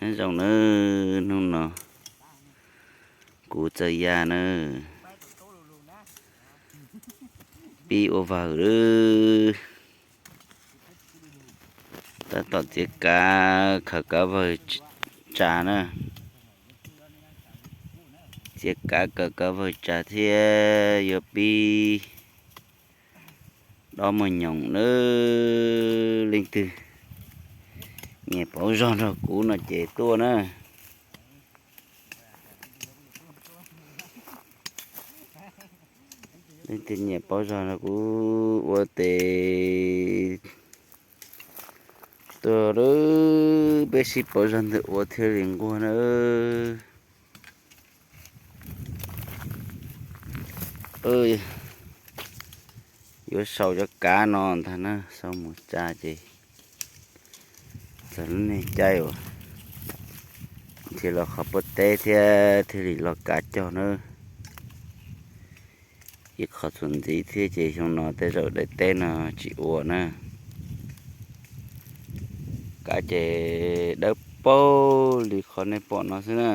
Nyob zoo nawb, hnub no kuv txawm ya nawb, pib ua vawg lawm. Tab tom txiav kav khaws kav vawg tsa na. Txiav kav khaws kav vawg tsa thiab yuav pib dob muag nyoos nawb. Leej twg nyiam pauv zog nrog kuv no ces tuaj na. Leej twg nyiam pauv zog nrog kuv ua tes tuaj lawm, peb sib pauv zog ntawm ua thiaj li nquag na. Yuav sau cov kav no ntag na, sau mus tsa ces txog lub niag caij uas nrhiav los qhov pob teb thiab thiaj li los kav cog na. Ib qho txuas ntxiv thiab ces xyoo no tej zaum daim teb no tsis ua na. Kav ces dawb paug li qhov nej pom no xwb na.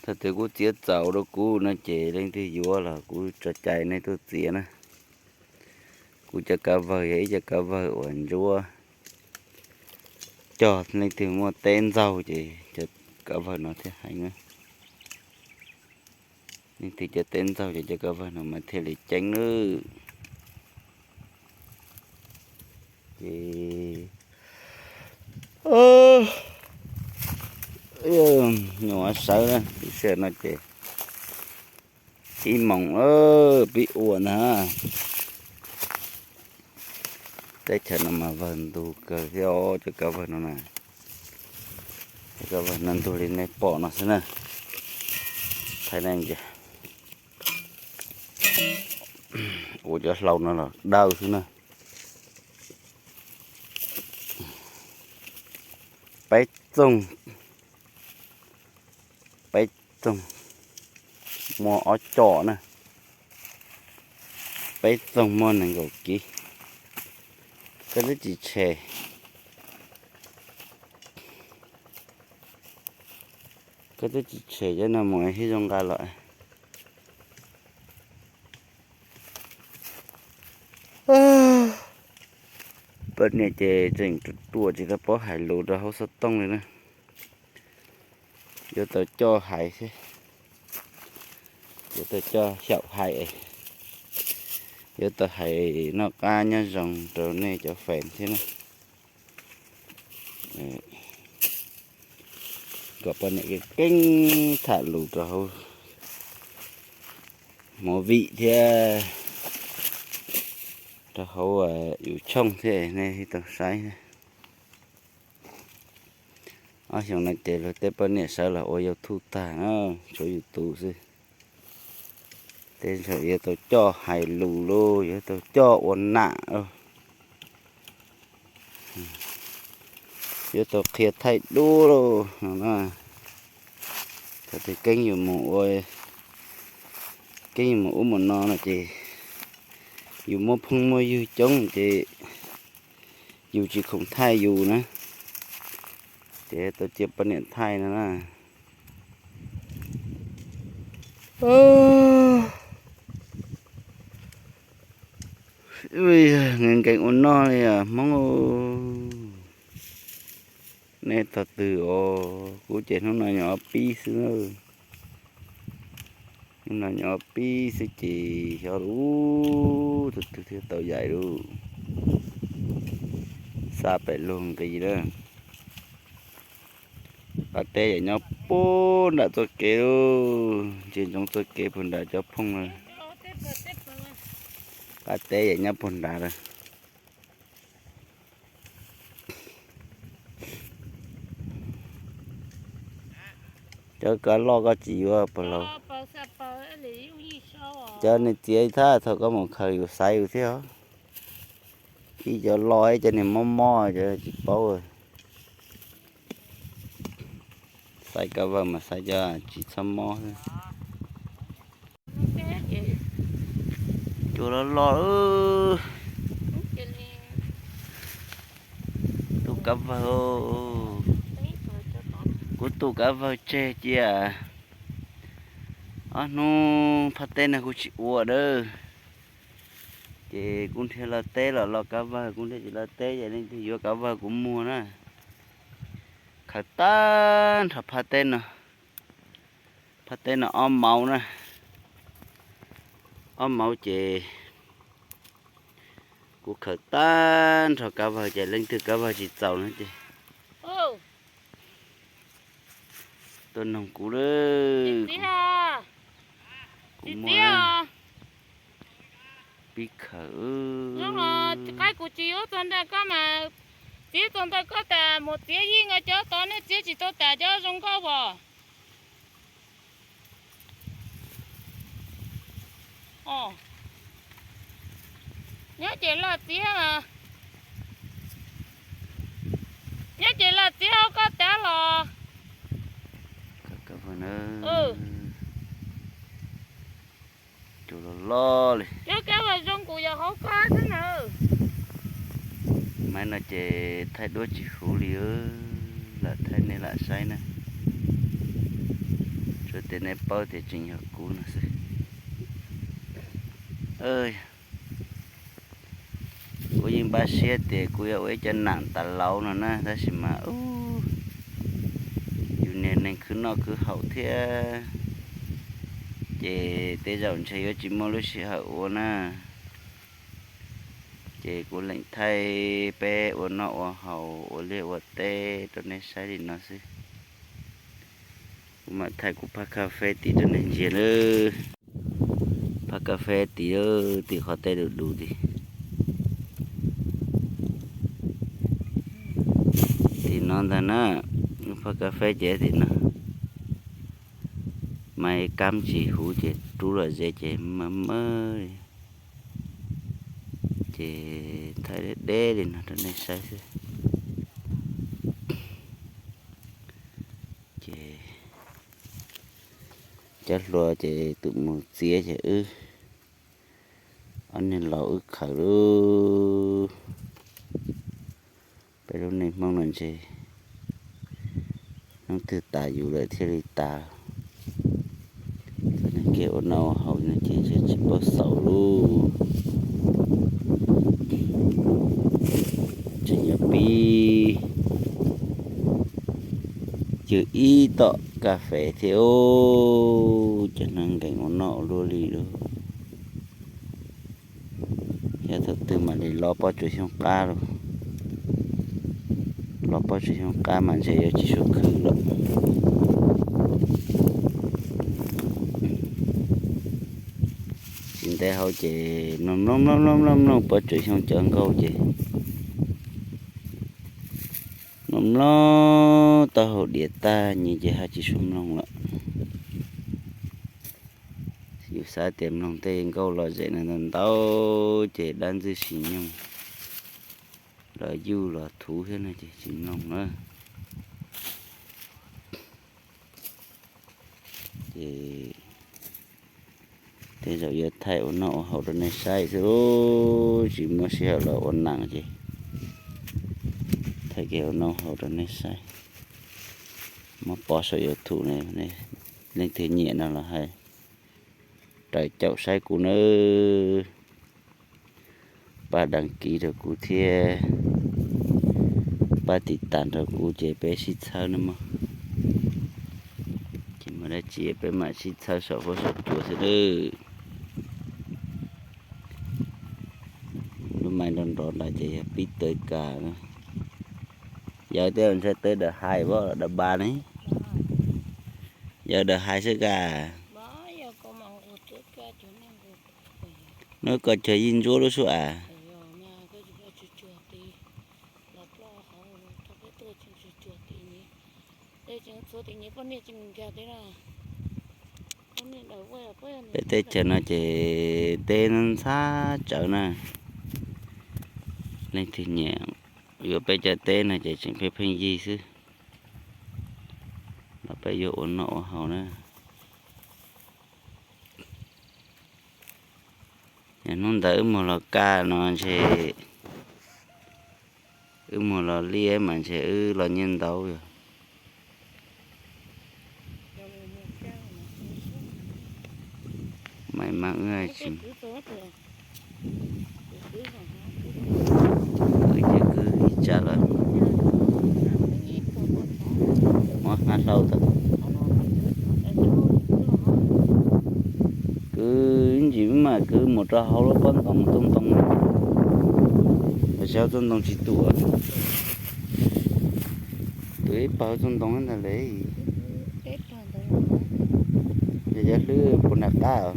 Thaum twg kuv txiav txaus rau kuv no ces leej twg yuav los kuv tso cai nej tuaj txiav na. Kuv cov kav vawg yog ib cov kav vawg uas ntsuab, cog leej twg muaj teb ntxaug ces cov kav vawg no thiaj heev na. Leej twg cov teb ntxaug ces cov kav vawg no mas thiaj li ceeb nawb. Ces nyuam sawv na, tib si no ces ib moos pib ua ntag. Teb chaws no mas vawg ntug kawg thiab os, cov kav vawg no na. Cov kav vawg no ntug li nej pom no xwb na. Thaij nej ntsia, ua cov hlau no los dawb xwb na. Peb txoog, peb txoog muaj ob com na. Peb txoog muaj nees nkaum kiv. Koj twb tsis tshem, koj twb tsis tshem cov no mus thiab zoo nqa los. Poj niam ces tseem ruam ruam tsis tau paub hais lus rau hauv xov tooj li na. Yuav tau coj hais thiab, yuav tau coj xyaum hais, yuav tau hais noj qab nyob zoo rau nej cov fans thiab na. Kom poj niam keeb keeb tham lus rau hauv movie thiab rau hauv yus tshooj thiab nej thiaj tau saib. Ob xyoos no ces luag tej poj niam sawv los ua YouTube tag na, tshuav yus tus xwb. Tej zaum yuav tau coj hais lus lauj, yuav tau coj ua nam lauj, yuav tau qhia thaij duab lauj no na. Thaum twg keeb yus mus ua, keeb yus mus ub mus no no ces yus muaj phooj muaj ywg coob ces yus tsis khoom thaij yus na, ces tau cia poj niam thaij no na. Nkees nkees ua noj li os Hmoob. Nej tog twg os? Kuv ces hnub no nyuam qhuav pib xwb na. Hnub no nyuam qhuav pib xwb ces xyov lub tus twg thiaj tau yaim lub. Xa pem luag nqis na. Qab teb yam nyob puag nram txoj kev lauj, ntsia ntsoov txoj kev puag nram cov phooj na. Qab teb yam nyob puag nrad lawm. Cov kav loj koj tsis yuav puas laus? Cov niag txiav thab thaum koj mus khaws yus xaiv yus thiab os. Ib cov loj ib cov niag mob mob cov tsis paub. Xaiv kav vawg mas xaiv cov tsis txhob mob xwb. Cua loj loj. kab vawg. Kuv tu kab vawg tseg cia. Ob hnub phaj teb no kuv tsis ua lawm, ces kuv nrhiav los teb los los kab vawg, kuv nrhiav tsis los teb ces leej twg yuav kab vawg kuv muag na. Khaws tag nrho phaj teb no, phaj teb no ob mauv na, ob mauv ces kuv khaws tag nrho kab vawg ces leej twg kab vawg tsis txaus no ces tuaj noog kuv lawm. Kuv muag pib khaws. Qaib kuv tsis yuav txog ntawm koj mas, txiav txog ntawm koj tas mus txiav yij nkaus cov tod, nej txiav tsis tau tas cov zoo nkauj as. Nyob ces los txiav, nyob ces los txiav hauv koj tav los. Cov loj loj li. Cov kab vawg zoo kuv yog hauv koj xwb na. Maiv no ces thaij duab tsis huv li, lam thaij nej lam saib na. Tsuas tias nej paub tias tseem yog kuv no xwb. Kuv yeej npaj siab tias kuv yuav ua ib cov nam tas laus no na, tab sis mas yus niag neeg khwv noj khwv haus thiab, ces tej zaum ntshe yuav tsis muaj lub sij hawm ua na. Ces kuv leem thaij peb ua noj ua haus ua liaj ua teb rau nej saib li no xwb. Kuv mam thaij kuv phab kas fes tim rau nej ntsia lawm. Phab kas fes tim, tim qhov tej du du tim, tim no ntag na. Phab kas fes ces tim no. Maiv kab tsis huv ces rub los ze ces maj maj li. Ces thaij deb deb li no rau nej saib xwb. Ces cov hluas ces tus mus txiav ces wb ob niag laus wb khaws lub. Peb lub neej Hmoob no ntshe hnub twg tas yus lawm thiaj li tas. Txoj neej kev ua noj ua haus no ces ntshe tsis paub xaus lub. Tseem yuav pib ywg ib tom kas fes thiab, cov neeg nkees ua noj ua luaj li lawm. Yog thaum twg mam li lov pob tsuas xyoob qab lauj. Lov pob tsuas xyoob qab mas ntshe yuav tsis suav khwv lawm. Tsis ntev hauv ces mloog mloog mloog mloog mloog pob tsuas xyoob cov nkauj ces mloog mloog taub hau diav tag nyias ces haj tsis suav mloog lawm. Yus xav tias mloog tej nkauj lom zem no ntau ntau ces dab ntxwg sis nyoog los yuj los thuv thiab no ces tsis mloog na. Ces tej zaum yuav thaij ua noj ua haus rau nej saib xwb, tsis muaj sij hawm los ua nam ces thaij kev ua noj haus rau nej saib. Muab pov saum YouTube ne, leej twg nyiam no los hais raws caum saib kuv nawb. Pab đăng ký rau kuv thiab pab tim tas rau kuv ces peb sib txhawb nawb mog. Tsis muaj dab tsi peb mam sib txhawb saum huab saum cua xwb nawb. Lub maiv nrov nrov nrad ces yog pib tawv kas na. Yawg tej ntshe tawv đợt hai pab đợt ba ne. Yawg đợt hai xwb kas. Nub koj cog yij ntsuab lub sub as. Peb teb chaws no ces teb ntxhab tsawv na. Leej twg nyiam yuav peb cov teb no ces tseem pheej pheej yig xwb. Los peb yuav ua noj ua haus na. Yog hnub ntawd wb mus los kaj no ntshe Wb mus los liaj mas ntshe wb los nyiaj ntau yog. Mas mas wb tsis, wb ces kwv ib tsa lawm, muab hab hlau tau. Kwv ntsis mas kwv mus rau hauv lub pob ntoo txoj ntoo, los tsis hauv txoj ntoo tsis tuam. Tus ib pawg txoj ntoo ntag le. Yog cov hlwb puas nram qab os.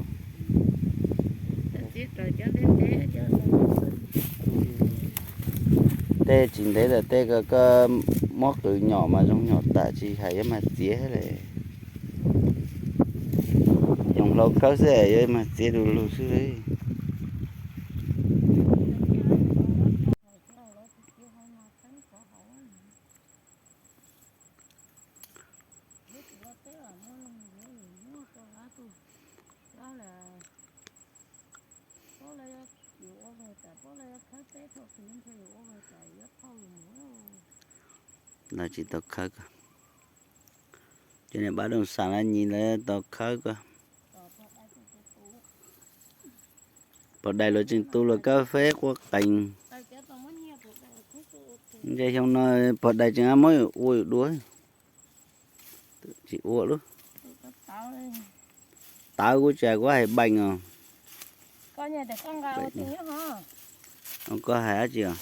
Tej tsis ntev lawm, tej ko koj muab qws nyom mas zoo nyom tas, tsis hais yuav mag txiav le. Yoov hlau khawb xwb, yuav mag txiav du lug xwb. Lawv tsis tau khawb ko. Cov niam pab Dooj Xam Laj Nyis lawv tau khawb ko. Pog Dais los tseem tu los kab feb quaj qees. Ntshe xyoo no Pog Dais tseem muab ua yus dua. Tsis ua lub tawv kuj tsis hais, kuv hais bees os. Koj hais dab tsi os?